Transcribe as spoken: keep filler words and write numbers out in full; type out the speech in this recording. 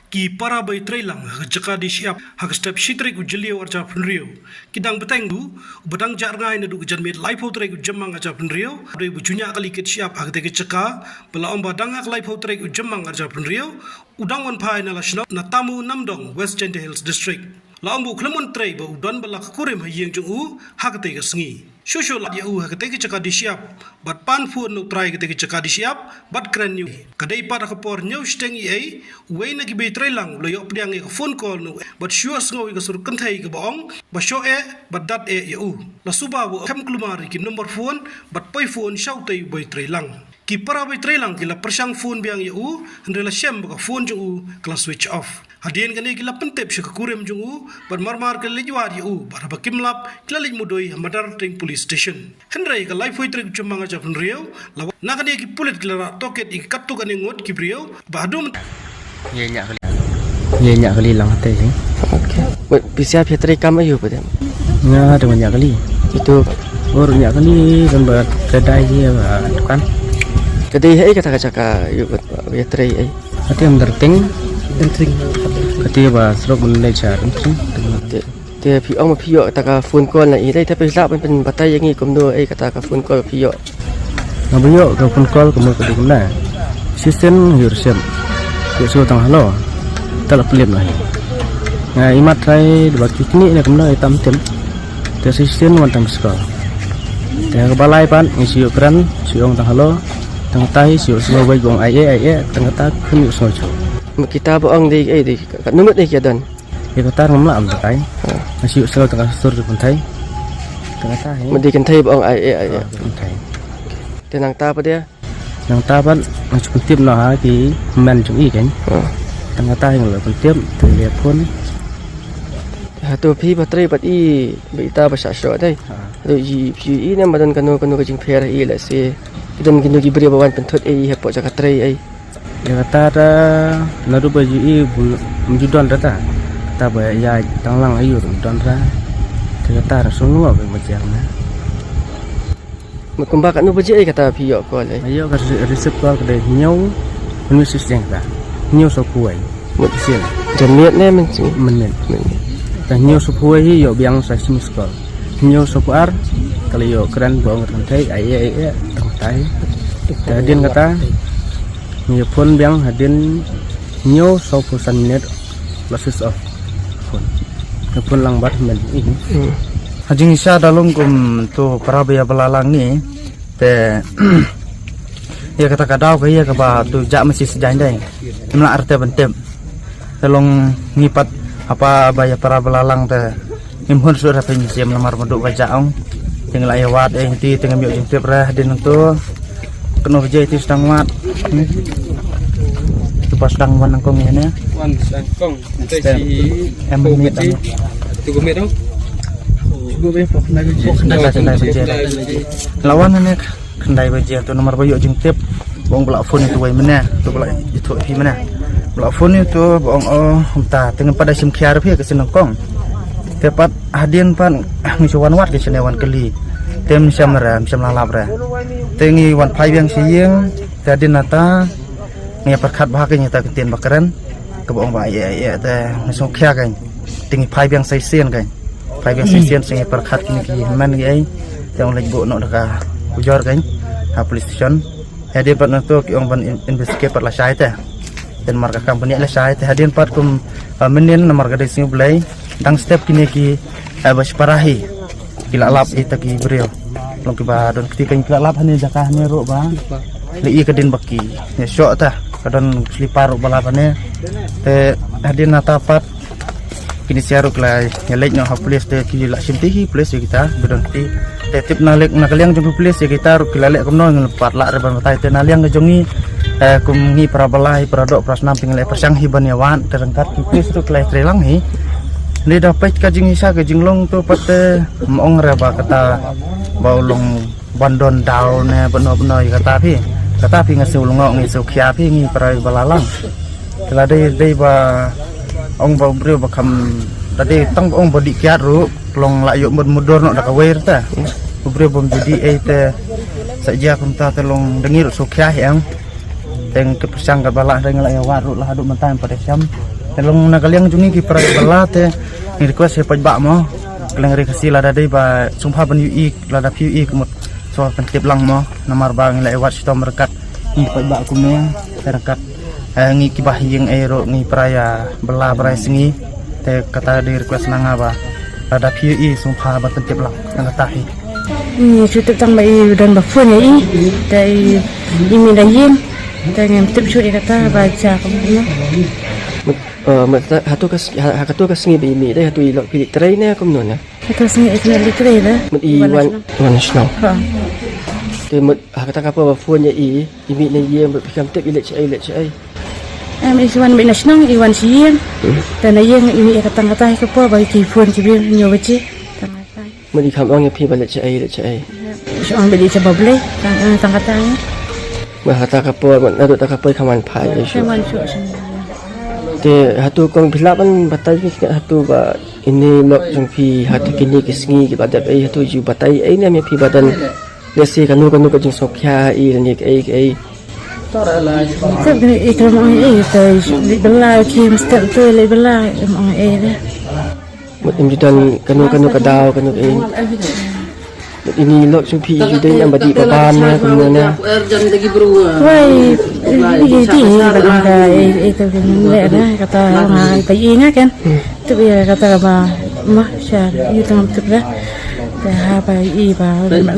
Ki para bai trei lang ha ka jaka die shyiap ha ka step shi tarik u Jylliew arhajar phew hynriew ki dang bteng, u ba dang jah rngai naduh ka janmiet laiphew tarik u Jymmang arhajar phew hynriew, dei ba ju ñiah kali kit shyiap ha katei ka jaka, ba la ong ba dang ha ka laiphew tarik u Jymmang arhajar phew hynriew u dang wan phai na la shnong na Tamu Namdong, West Jaintia Hills District. La ong ba u khlem wan trei ba u don bad la ka kurim ha ïing jong u ha katei ka sngi. Shuh shuh la ïa u ha katei ka jaka die shyiap bad pan phone na u trai katei ka jaka die shyiap bad kren ïa u. Ka dei pat ha ka por hynñiew shiteng eiei, uwei na ki bai trei lang u la ïoh pdiang ïa ka phone call na u bad shu ïohsngew ïa ka sur kynthei kaba ong ba shoh eh bad dat eh ïa u. La suba ba u khlem kulmar ïa ki number phone bad poi phone sha utei u bai trei lang. Ki para bai trei lang ki la pyrshang phone biang ïa u, hynrei la shem ba ka phone jong u ka la switch off. Hadien kane ki la pyntip sha ka kurim jong u bad marmar ki la leit wad ïa u, bad haba kim lap ki la leit mudui ha Madarteng Police Station. Hynrei ha ka laiphew tarik u Jymmang arhajar phew hynriew, la wan na kane ki pulit ki la rah tohkit ïa ki katto katne ngut ki briew ba haduh mynta. Ngi ñiah kali. Ngi ñiah kali lang hate hi. Okay. Phi sngewbha phi trei kam aiu pat em? Nga dang ñiah kali. Itu. Bor ñiah kali, kan ba kedai hi ba dukan. Kedai hi kata ka jaka aiu pat phi trei ai? Hate Madarteng. Madarteng. Kata ba surok Madarteng. Te, te phi ong ma phi ïoh kata ka phone call na i, te phi lah ban pynbatai ïa ngi kumno ai kata ka phone call phi ïoh? Nga ba ïoh ka phone call ka mut ka dei kumne. Shisien ïoh reserve. Ïoh sngewthuh tang hello. Te la pynlip noh hi. Nga imat trai da ba ki knieh ne kumno i tam tim. Te shisien wan tang miss call. Te kaba lai pat ngi shu ïoh kren, shu ong tang hello. Tang tai shu ïoh sngewbha ba ong ai eh ai eh, tang kata khun ïoh sngewthuh. Kita ba ong dei ai dei ka number dei ki don. Ïa kata ngam lah ban batai. Nga shu ïoh sngewthuh tang ka sur jong kynthei. Tang kata hi. Mut dei kynthei ba ong ai eh ai eh. Kynthei. Te nangta pat de? Nangta pat nga shu pyntip noh ha ki hynmen jong i kan. Tang kata hi nga la pyntip, te leh phone. Hato phi ba trei bad i ba ita ba shah shoh dei? Hato i phi i ne ba don kano kano ka jingpher i, lehse ki don kino ki briew ba wan pynthut i hapoh jaka trei ai? Ïa kata ta naduh ba ju i bun ju don ta ta. Kata ba ïa tang lang aiu don ta. Te kata ra sung ngo ba ma jam na. Mut kumba katno baje ai kata phi ïoh call ai? Ïoh ka re-, receive call ka dei hynñiew, hynñiew shisien kata. Hynñiew sawphew wei. Mut shisien. Janmiet ne mynsngi? Mynmiet. Mynmiet. Ka hynñiew sawphew wei hi ïoh biang sa shi miss call. Hynñiew sawphew ar ka la ïoh kren ba ong ka kynthei ai ai ai tang tai. Te hadien kata ngi phone biang hadien hynñiew sawphew san minit la switch off phone. Ngi phone lang bad mynmiet. Ha jingshisha da long kum tu para ba ïa ba la lang ngi te ïa kata ka daw ka ïa kaba tu jah masi sjain dei. Ngim lah arta ban tip. Te long ngi pat haba ba ïa para ba la lang te ngim hun shuh ra phi mynsiem namar ba duh ka jah ong. Te ngi la ïa wad eh ti te ngim ïoh jingtip ra hadien nangtu. Kano baje ti sdang wad. Tu pas sdang wan nangkong ïa ne. Wan sdang kong. Em mit. Tu ko mit dong. Khyndai baje. Khyndai baje. La wan ne. Khyndai baje tu namar ba ïoh jingtip ba ong ba la phone ïa tu wei mynne, tu ba la ïathuh hi mynne. Ba la phone ïa tu ba ong, oh, kumta te ngim pat da shim khia ruh phi ka shnong kong. Te pat hadien pat ngi shu wan wad ka shane wan kylli. Te ym shym re, ym shym la lap re. Te ngi wan phai biang sha ïing, te hadien nata ngi pyrkhat bha ka ngi ta ka ktien ba kren. Kaba ong ba ïa ïa te ngi sngewkhia ka. Te ngi phai biang sa shisien ka. Phai biang sa shisien sa ngi pyrkhat kine ki hynmen ki ei. Te ong leit buh noh da ka ujor ka ha police station. Hadien pat nangto ki ong ban in-, investigate pat lashai te. Te namar ka kam bniah lashai te hadien pat kum, ah, mynnin namar ka dei sngi U Blei. Dang step kine ki, ah, ba shipara hi. Ki la lap ita ki briew. Long kiba don kti kan ki la lap hane jaka hane ruh ba. Le i ka dien ba ki. Ne shoh ta. Ka don slipar ruh ba lap hane. Te hadien nata pat. Kine sia ruh ki la ïa leit noh ha police te ki la shim ti hi police ïa kita ba don kti. Te tip na lek na ka liang jong ki police ïa kita ruh ki la leh kumno ngin pat lah re ban batai te na liang ka jong ngi. Eh, kum ngi para balai para doh para snam te ngi leh pyrshang hi ban ïa wad te ryngkat ki police ruh ki la ïa trei lang hi. Ni da peit ka jingshisha ka jinglong tu pat te ym ong re ba kata ba u long ban don daw ne bano bano ïa kata phi. Kata phi nga sngewlyngngoh ngi sngewkhia phi ngi para ba la lang. Te la dei dei ba ong ba u briew ba kham, la dei tang ba ong ba dih kiad ruh long la ïoh mut mudur noh da kawei rta. U briew bym ju dih ei te sa jia kumta te long da ngi ruh sngewkhia hi ang. Te ngi pyrshang ka ba la dei ngi la ïa wad ruh la haduh mynta em pat da shem. Te long na ka liang jong ngi ki para ïa ba la te ngi request ïa paidbah mo. Ka liang ri Khasi lada dei ba sngewbha ban ïohi, lada phi ïohi ka mut sngewbha ban tip lang mo. Namar ba ngi la ïa wad shitom ryngkat ngi paidbah kumne. Te ryngkat, eh, ngi kiba ha ïing ei ruh ngi para ïa ba la para ïa sngi. Te kata dei request na nga ba lada phi ïohi sngewbha ban pyntip lang. Tang kata hi. Ngi shu tip tang ba i don ba phone ïa i. Te i, i mih na ïing. Te ngim tip shuh ïa kata ba jia kumno. Mut, eh, mut ta-, hato ka s-, ha, ha kato ka sngi ba i mih dei hato i lok phi leit trei ne kumno ne? Hato sngi i leit trei da. Mut i wan, wan shnong. Ha. Te mut ha kata ka por ba phone ïa i, i mih na ïing ba phi kam tip i leit shaei, leit shaei. Em, i wan mih na shnong, i wan sha ïing. Hmm. Te na ïing i mih ïa kata, kata ka por ba ki phone ki biang ñiew baje. Tang kata. Mut i kham ong ïa phi ba leit shaei, leit shaei. Shu ong ba leit sha ba Blei, tang, eh, tang kata. Ba ha kata ka por, mut naduh kata ka por i kham wan phai ïa shu. Kham wan shu shu. Te hato kong phi lah ban batai phi hato ba ine lok jong phi hato kine ki sngi kiba dep ei hato ju batai ei ne ïa phi ba don lehse kano kano ka jingsngewkhia ei lane kaei kaei. Te bini i te ong ei te leit ba la ki mesti te leit ba la em ong ei de. Mut em ju don kano kano ka daw kano ka ei. Mut ini lok jong phi ju dei nam ba dih ba bam ne kumno ne. Wai, ini dih ba dih ka ei ei te kumno ne kata ma ba i nga kan. Tu ya kata ba ma sha yu tang tu da. Te ha ba i ba ma.